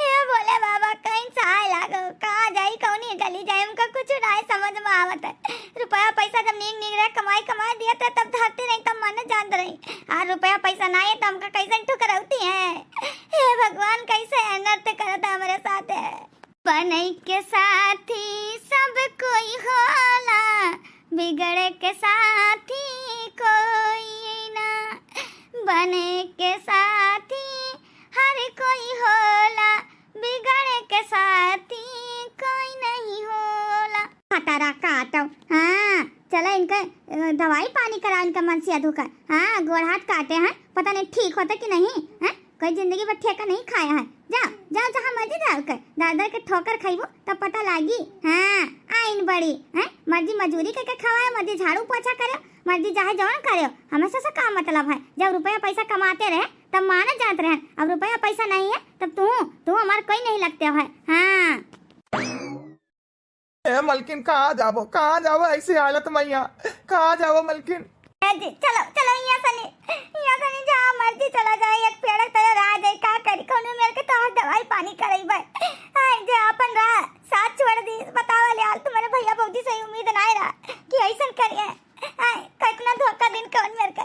हे भोले बाबा, कहीं सहाय लागो, कहाँ जाई, कौनी चली जाई, हमका कुछ ना समझ में आवत है। रुपया पैसा जब नीक नीक रहे, कमाई कमाई दिया था, तब धरती नहीं, तब सनाए तो हमका कैसन ठुकरौती है। हे भगवान, कैसे अनर्थ करत है हमरे साथ है। बनई के साथी सब कोई होला, बिगड़े के साथी कोई ना। बने के साथी हर कोई होला, बिगड़े के साथी कोई नहीं होला। खतरा काटो। हाँ, चला इनका, अ, दवाई पानी करा इनका मनसियाधु का। हाँ, गोड़ हाथ काटे हैं, पता नहीं ठीक होता कि नहीं। हैं? कोई जिंदगी भर ठेका नहीं खाया है। जाओ, जाओ, जहाँ मर्जी जाओ कर, दर दर के ठोकर खइबो तब पता लागी। हाँ, आइन बड़ी, हैं? मर्जी मजूरी करके खवाए, मर्जी झाड़ू पोछा करे, मर्जी चाहे जौन करे, हमें से का मतलब है? जब रुपया पैसा कमाते रहे तब माने जात रहे, अब रुपया पैसा नहीं है तब तू, तू हमार कोई नहीं लगते हो है। हाँ। ए मलकिन, कहाँ जाबो, कहाँ जाबो ऐसी हालत में यहाँ, कहाँ जाबो मलकिन? ए जी, चलो, चलो, यहाँ से नहीं, यहाँ से नहीं, जहाँ मर्जी चला जाए, एक पेड़ तले रह जाए, का करी, कौनो मेर के तोहर दवाई पानी करई बे। आए जे अपन रहा, साथ छोड़ दी, बतावा ले हाल, तुम्हारे भैया भौजी से उम्मीद नहीं रहा कि ऐसन करिए। आए, कितना धोखा दिन कौन मेर के।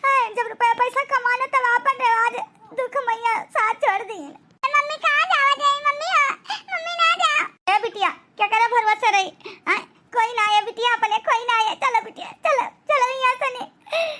आए, जब रुपया पैसा कमाना तब आपन रिवाज दुख मैया साथ छोड़ दी। ए मम्मी, कहाँ जावा जाई मम्मी? हाँ, मम्मी ना जा। ए बिटिया, क्या करे भरोसा रही? आए, कोई ना है बिटिया, अपने कोई ना है। चलो बिटिया, चलो, चलो यहाँ से नहीं।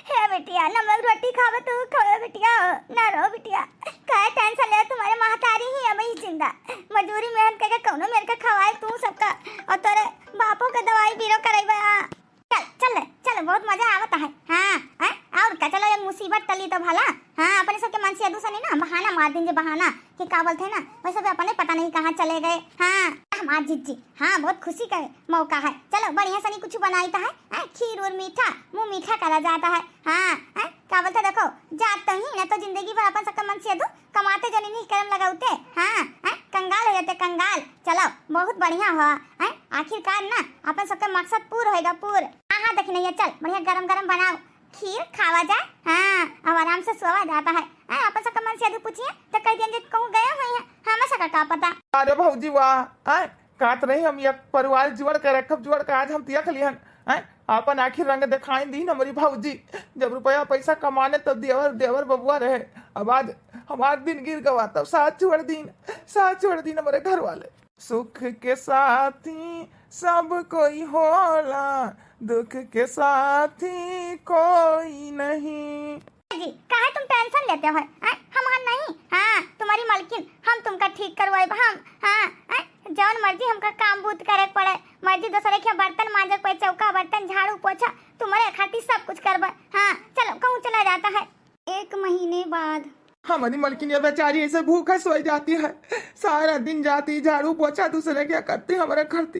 हे बिटिया, नमक रोटी खावे तू, खावे बिटिया, ना रो बिटिया। काहे टेंशन ले, तुम्हारे महतारी ही है वही जिंदा। मजूरी मेहनत करके कौनो मेर के खवाए तू सबका, और तोरे बापो के दवाई बीरो करैबे। हाँ। चल, चल रे, चल, बहुत मजा आवत है। हाँ, हैं? और का, चलो, एक मुसीबत टली तो भला। हाँ, अपने सबके मनसियाधु सनी ना बहाना मार दिन जे बहाना कि का बोलते हैं ना, वैसे भी अपने पता नहीं कहाँ चले गए। हाँ, हमार जिज्जी, हाँ, बहुत खुशी का मौका है। चलो, बढ़िया सनी कुछ बनाई तो है, हैं? खीर और मीठा, मुँह मीठा करा जाता है। हाँ, हैं? का बोलते, देखो, जात तो ही ना तो जिंदगी भर अपन सबके मनसियाधु कमाते जनी नहीं करम लगाउते। हाँ, हैं? कंगाल हो जाते, कंगाल। चलो, बहुत बढ़िया हुआ, हैं? आखिरकार ना अपन सबके मकसद पूर होएगा, पूर। हाँ, हाँ, देखी नहीं है, चल, बढ़िया गरम गरम बनाओ, खीर खावा जाए। हाँ, अब आराम से सोवा जाता है। हैं? अपन सबके मनसियाधु पूछिए तो कह दिया जे कहूँ गए हुए हैं, हमें सबका का पता। अरे भौजी वाह, हैं? कहत रही हम एक परिवार जोड़ के रखब, जोड़ के आज हम तियख लिहन, हैं? आपन आखिर रंग देखाई दीन हमरी भौजी। जब रुपया पैसा कमाने तब देवर, देवर बबुआ रहे, अब आज हमार दिन गिर गवा तब साथ छोड़ दीन, साथ छोड़ दीन हमरे घर वाले। सुख के साथी सब कोई होला, दुख के साथी कोई नहीं। जी, काहे तुम टेंशन लेते हो? हैं? हम हन नहीं? हाँ, तुम्हारी मलकिन, हम तुमका ठीक करवाइब, हम, हाँ, हैं? जौन मर्जी हमका काम बूत करे के पड़े, मर्जी दूसरे के बर्तन मांजे के पड़े, चौका बर्तन, झाड़ू पोछा, तुम्हारे खातिर सब कुछ करबे। हाँ, चलो, कहूँ चला जाता है। एक महीने बाद। हमारी मलकिन ये बेचारी ऐसे भूखे सोई जाती है, सारा दिन जाती झाड़ू पोछा दूसरे के करती, हमारे करती,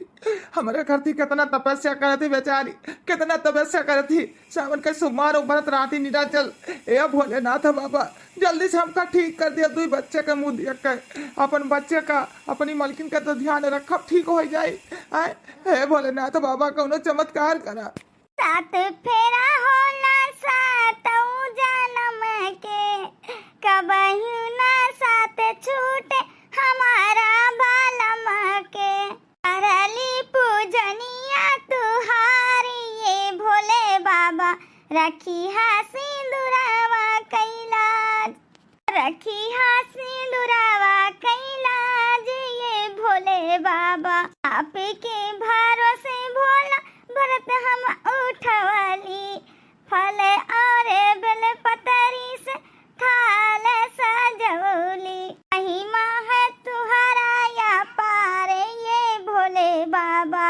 हमारे करती कितना तपस्या करती बेचारी, कितना तपस्या करती। सावन के सोमवार और व्रत राती निराजल। ए भोलेनाथ बाबा, जल्दी से हमका ठीक कर दिया, दुई बच्चे के मुँह देख के, अपन बच्चे का, अपनी मलकिन का तो ध्यान रखब, ठीक हो जाई। आए, हे भोलेनाथ बाबा, कौनो चमत्कार करा। सात फेरा होला सातौ जनम के, कबहू ना साथ छूटे हमारा बालम के। करली पूजनिया तुहार ये भोले बाबा, रखिहा सिंदुरवा कइ लाज। रखिहा सिंदुरवा कइ लाज ये भोले बाबा, आपके भरोसे भोला व्रत हम उठवली। फल और बेल पतरी से थाल सजवली। महिमा है तुहरा या पार ये भोले बाबा,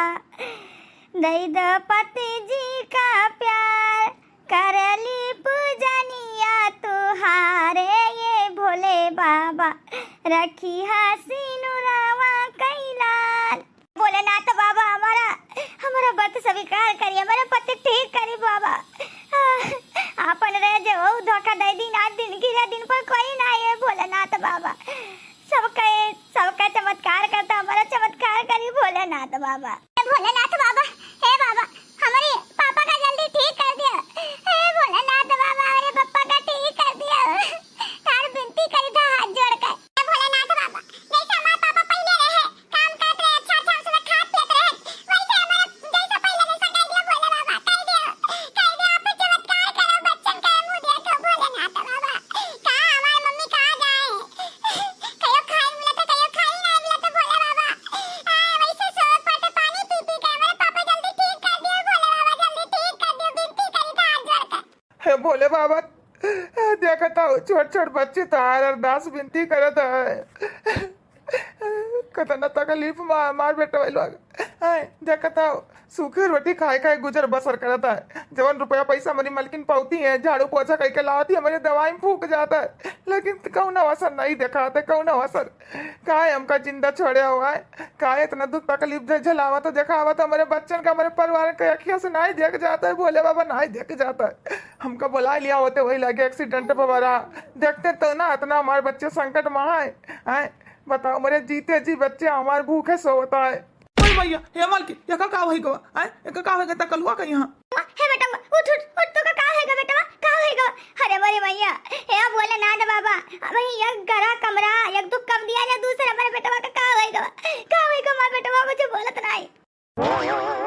दई द पति जी का प्यार। करली पूजनिया तुहारे ये भोले बाबा, रखिहा सिनुरवा कइ लाज। भोलेनाथ बाबा, हमारा, हमारा व्रत स्वीकार करी, हमारा पति ठीक करी बाबा। आपन रह जे वो धोखा दे दीन, आज दिन गिरे दिन पर कोई ना है भोलेनाथ बाबा। सबके, सबके चमत्कार करता, हमारा चमत्कार करी भोलेनाथ बाबा। हे भोलेनाथ बाबा, हे बाबा, हमारे पापा का जल्दी ठीक कर दिया। हे भोलेनाथ बाबा, हमारे पापा का ठीक कर दिया। तार बिनती करी था हाथ जोड़ के। हे भोलेनाथ बाबा, जैसे हमारे पापा पहले रहे, काम करत रहे, अच्छा अच्छा उसमें खात पियत रहे, वैसे हमारे जैसे पहले जैसा कह दिया भोले बाबा, कह दिया, कह दिया, आप चमत्कार करो, बच्चन का मुंह देखो भोलेनाथ बाबा। छोट छोट बच्चे तोहार अरदास बिनती करत है। कतना तकलीफ मा हमार बेटवा लोग। आय, देखत हो, सूखी रोटी खाए खाए गुजर बसर करत है। जवन रुपया पैसा हमरी मलकिन पउती है, झाड़ू पोछा कइके लावत ही, हमरे दवाई में फूक जात है, लेकिन कउनो असर नहीं देखात है, कउनो असर। काहे हमका जिंदा छोड़े हो आय? काहे इतना दुख तकलीफ झ-, झेलावत हो, देखावत हो? हमरे बच्चन का, हमरे परिवार के अखिया से नाहीं देख जात है, भोले बाबा नाहीं देख जात है। हमका बोलाइ लिया होते, वही लगे एक्सीडेंट भवा रहा, देखते तो ना इतना हमार बच्चे संकट मा है। आय, बताओ, हमरे जीते जी बच्चे हमार भूखे सोवत है। ओए भैया, हे मालकिन, एका का होइ गवा? आय, एका का होइ गवा? तकलुआ का यहाँ? हे बेटवा, उठ, उठ, उठ, तोका का होइगा बेटवा? का होइगा? अरे मोरे भैया, हे भोलेनाथ बाबा, अब एक गरा कमरा, एक दुख कम दिया जा, दूसरा मोरे बेटवा का का होइगा? का होइगा मोरे बेटवा, कुछ बोलत नाहीं।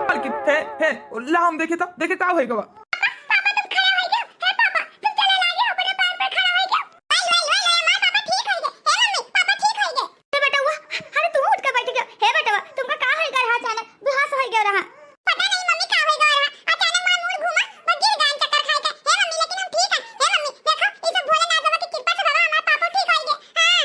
मालकिन, हे, हे, ला हम देखी तो, देखी का होइगा? पापा, तुम खड़ा होइगा? हे पापा, तुम चले लागे, अपने पैर पे खड़ा होइगा। वाई, वाई, वाई, वाई, हमार पापा ठीक होइगे। हे मम्मी, पापा ठीक होइगे। हे बेटवा, अरे तू उठ के बैठ गया। हे बेटवा, तुमका का होइगा रहा अचानक? बेहोश होइगा रहा। पता नहीं मम्मी का होइगा रहा। अचानक हमार मूड घूमा, बस गिर गए चक्कर खाए के। हे मम्मी, लेकिन हम ठीक है। हे मम्मी, देखो, ये सब भोलेनाथ बाबा की कृपा से बाबा हमार पापा ठीक होइगे। हाँ।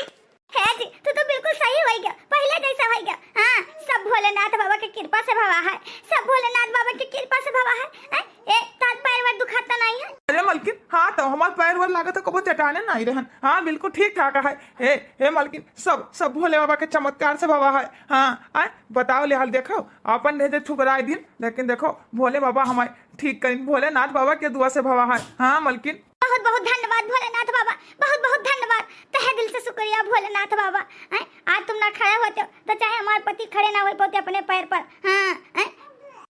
हे जी, तू तो बिल्कुल सही होइगा, पहले जैसा होइगा। हाँ, सब भोलेनाथ बाबा की कृपा से भवा है, सब भोलेनाथ बाबा की कृपा से भवा है। हैं? ए, तार पैर वैर दुखाता नहीं है? अरे मलकिन, हाँ तो हमार पैर वैर लागत है, कबो चटाने नहीं रहन। हाँ, बिल्कुल ठीक ठाक है। हे, हे मलकिन, सब, सब भोले बाबा के चमत्कार से भवा है। हाँ, आय, बताओ ले हाल, देखो, आपन रहे जे ठुकराए दिन, लेकिन देखो, भोले बाबा हमारे ठीक करीन, भोलेनाथ बाबा के दुआ से भवा है। हाँ मलकिन। बहुत बहुत धन्यवाद भोलेनाथ बाबा, बहुत बहुत धन्यवाद, तहे दिल से शुक्रिया भोलेनाथ बाबा। हैं? आज तुम ना खड़े होते तो चाहे हमार पति खड़े ना होइ पाते अपने पैर पर। हाँ, हैं?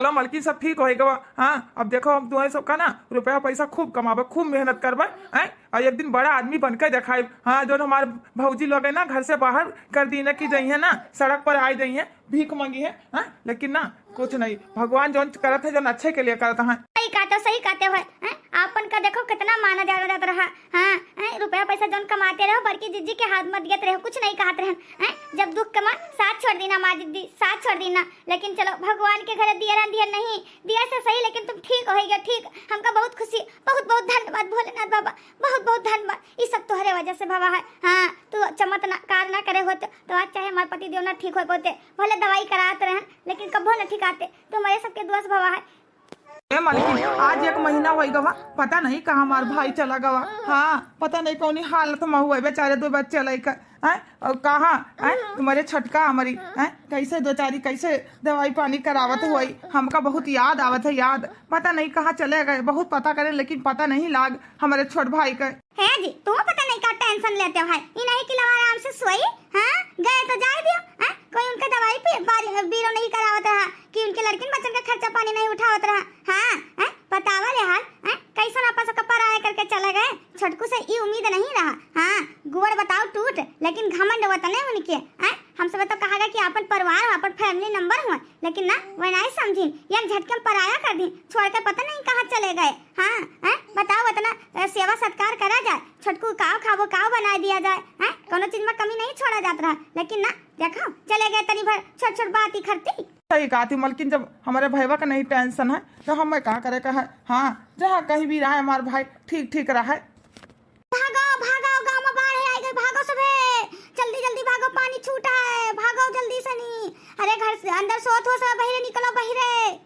चलो मलकिन, सब ठीक होइगा। हाँ, अब देखो, हम तुम्हारे सबका ना रुपया पैसा खूब कमाबे, खूब मेहनत करबे, हैं? और एक दिन बड़ा आदमी बन के देखाइब। हाँ, जो हमारे भौजी लोग है ना, घर से बाहर कर दी ना कि जइहे ना, सड़क पर आइ जइहे, भीख मांगी है, हाँ? लेकिन ना, कुछ नहीं, भगवान जौन करत है, जौन अच्छे के लिए करत है। सही कहते हो, सही कहते हो, हैं? आपन का देखो कितना माना जाना जात रहा, हाँ, हैं? रुपया पैसा जौन कमाते रहो, बड़की जिज्जी के हाथ मत दियत रहो, कुछ नहीं कहत रहन, हैं? जब दुख के मार साथ छोड़ दीना, माँ जिज्जी, साथ छोड़ दीना, लेकिन चलो, भगवान के घरे दिया रहन, दिया नहीं, दिया से सही, लेकिन तुम ठीक होइगा, ठीक, हमका बहुत खुशी, बहुत बहुत धन्यवाद भोलेनाथ बाबा, बहुत बहुत धन्यवाद, ये सब तोहरे वजह से भवा है। हाँ, तू चमत्कार ना करे होते तो आज चाहे हमार पति देव ना ठीक होइ पाते, भले दवाई करात रहन, लेकिन कबो ना ठीक आते, तुम्हारे सबके दुआ से भवा है। ए मालकिन, आज एक महीना होइ गवा, पता नहीं कहाँ हमार भाई चला गवा। हाँ, पता नहीं कौनी हालत में हुआ बेचारे दो बच्चे लइका। हैं? और कहाँ, हैं? तुम्हारे छोटका हमारी, हैं? कैसे दो चारी, कैसे दवाई पानी करावत हुई? हमका बहुत याद आवत है, याद। पता नहीं कहाँ चले गए, बहुत पता करे लेकिन पता नहीं लाग हमारे छोट भाई का। हे जी, तुम पता नहीं का tension लेते हो, है? ई नहीं कि लवा आराम से सोई, हाँ? गए तो जाए दियो, हैं? कोई उनका दवाई पी-, बारी-, बीरो नहीं करावत रहा कि उनके लड़किन बच्चन का खर्चा पानी नहीं उठावत रहा, हाँ? हैं? बतावा ले हाल, हैं? कैसन आपस का पराया करके चले गए? छोटकू से ई उम्मीद नहीं रहा, हाँ? गुड़ बताओ टूट, लेकिन घमंड वतने उनके, हैं? हमसे तो कहा गया कि अपन परिवार हो, अपन family number हो, लेकिन ना, वह नहीं समझी, एक झटके में पराया कर दी, छोड़ के पता नहीं कहाँ चले गए। हाँ, हैं? बताओ, इतना, अ, सेवा सत्कार करा जाए, छोटकू काव खाबो, काव बनाए दिया जाए, हैं? कोनो चीज में कमी नहीं छोड़ा जात रहा, लेकिन ना, देखो, चले गए तनी भर छोट छोट बात ही करती। सही कहा थी मलकिन, जब हमारे भैया का नहीं tension है, तो हमें का करे का है? हाँ, जहाँ कहीं भी रहे हमार भाई, ठीक ठीक रहे। भागो, भागो, गाँव में बाढ़ आइ गई, भागो सबे, जल्दी, जल्दी भागो, पानी छूटा है, भागो जल्दी सनी। अरे घर से अंदर सोत हो सब, बहिरे निकलो, बहिरे।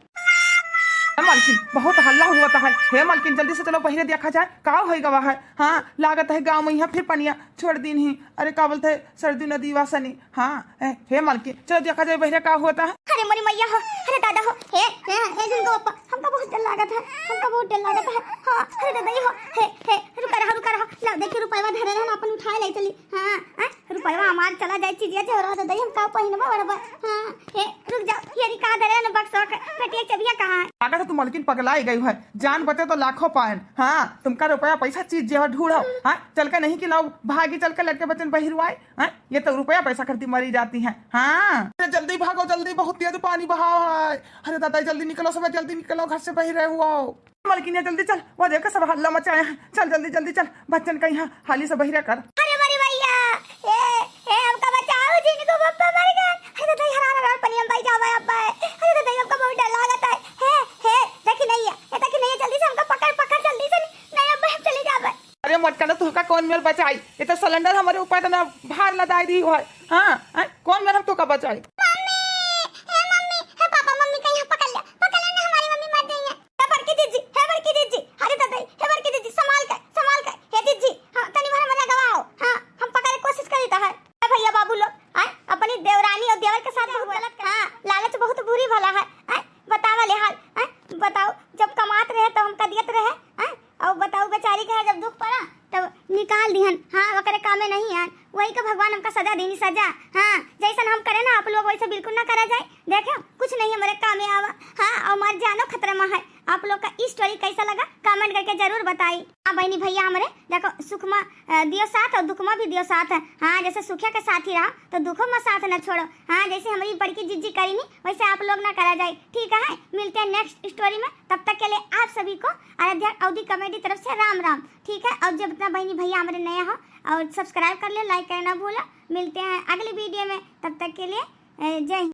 हे मालकिन, बहुत हल्ला हुआ था है। हे मालकिन, जल्दी से चलो, बहिरे देखा जाए, का होइ गवा है। हाँ, लागत है गाँव में यहाँ फिर पनिया छोड़ दीन ही। अरे का बोलते है, सरजू नदी वा सनी। हाँ, ए, हे मालकिन, चलो देखा जाए बहिरे का होता है। अरे मोरी मैया हो, अरे दादा हो, हे, हे, हे जिनको अप्पा, हमका बहुत डर लागत है, हमका बहुत डर लागत है। हाँ, अरे दादा हो, हे, हे, रुका रहा, रुका रहा, ला देखी रुपयवा धरे रहन, अपन उठाए ले चली। हाँ, हैं, रुपयवा हमार चला जाए, चीजिया जहरा दादा, हम का पहिनबा बड़बा। हाँ, हे, रुक जाओ, ये रही का धरे न बक्सवा के, पेटिया के चबिया कहाँ है? लागत है तू मालकिन पगलाई गई है, जान बचे तो लाखों पाएन। हाँ, तुमका रुपया पैसा चीज जेवर ढूंढो। हाँ, चल के नहीं कि लाओ, भागी चल के लड़के बचन बहिरवाए। हैं? ये तो रुपया पैसा करती मरी जाती हैं। हाँ। अरे जल्दी भागो, जल्दी, बहुत तेज पानी बहाव है। अरे दादा, जल्दी निकलो सब, जल्दी निकलो घर से बहिरे हुओ। मलकिनिया जल्दी चल, वो देखो सब हल्ला मचाए हैं। चल जल्दी, जल्दी चल, बच्चन का यहाँ हाली से बहिरे कर। अरे मरी भैया, ए, ए, हमका बचाओ जी, इनको पप्पा मर गए। अरे दादा, हरार हरार पनिया में जावा अब्बा है। अरे दादा, हमका बहुत डर लागत है। हे, हे, देखी नहीं है, ए, देखी नहीं है, जल्दी से हमका पकड़, पकड़ जल्दी से। नहीं अब्बा, हम चली जाबे। अरे पटकना तोहका कौन मेर बचाई? ये तो सिलेंडर हमरे ऊपर इतना भार लदाई दी है। हाँ, हैं? कौन मेर हम तोहका बचाई? मम्मी, हे मम्मी, हे पापा, मम्मी का यहाँ पकड़ लिया, पकड़ लेना, हमारी मम्मी मर गई है। हे बड़की जीजी, हे बड़की जीजी, अरे दादा, हे बड़की जीजी, संभाल के, संभाल के, हे जीजी, हाँ, तनी भर मजा गवाओ, हाँ, हम पकड़े कोशिश करी तो है। ए भैया बाबू लोग, आय, अपनी देवरानी और देवर के साथ बहुत गलत कर, हाँ, लालच बहुत बुरी भला है, आय, बतावा ले हाल, आय, बताओ, जब कमात रहे तो हमका दियत रहे, आय, और बताओ बेचारी के है जब दुख पड़ा तब निकाल दिहन, हाँ, ओकरे कामे नहीं आन, वही के भगवान हमका सजा देनी सजा, हाँ, जैसन हम करे ना आप लोग वैसे बिल्कुल ना करा जाए, देखो कुछ नहीं हमारे कामे आवा, हाँ, और हमार जानो खतरा में है। आप लोग का ई स्टोरी कैसा लगा कमेंट करके जरूर बताई। हाँ बहनी भैया हमरे देखो सुख में अ, दियो साथ और दुख में भी दियो साथ है। हाँ, जैसे सुखिया के साथ ही रहा तो दुखों में साथ न छोड़ो। हाँ, जैसे हमारी बड़की जिज्जी करी नी वैसे आप लोग ना करा जाए, ठीक है? मिलते हैं नेक्स्ट स्टोरी में, तब तक के लिए आप सभी को आराध्या अवधी कॉमेडी तरफ से राम राम, ठीक है? और जब अपना बहनी भैया हमारे नया हो और सब्सक्राइब कर ले, लाइक करना भूला। मिलते हैं अगले वीडियो में, तब तक के लिए अ, जय हिंद।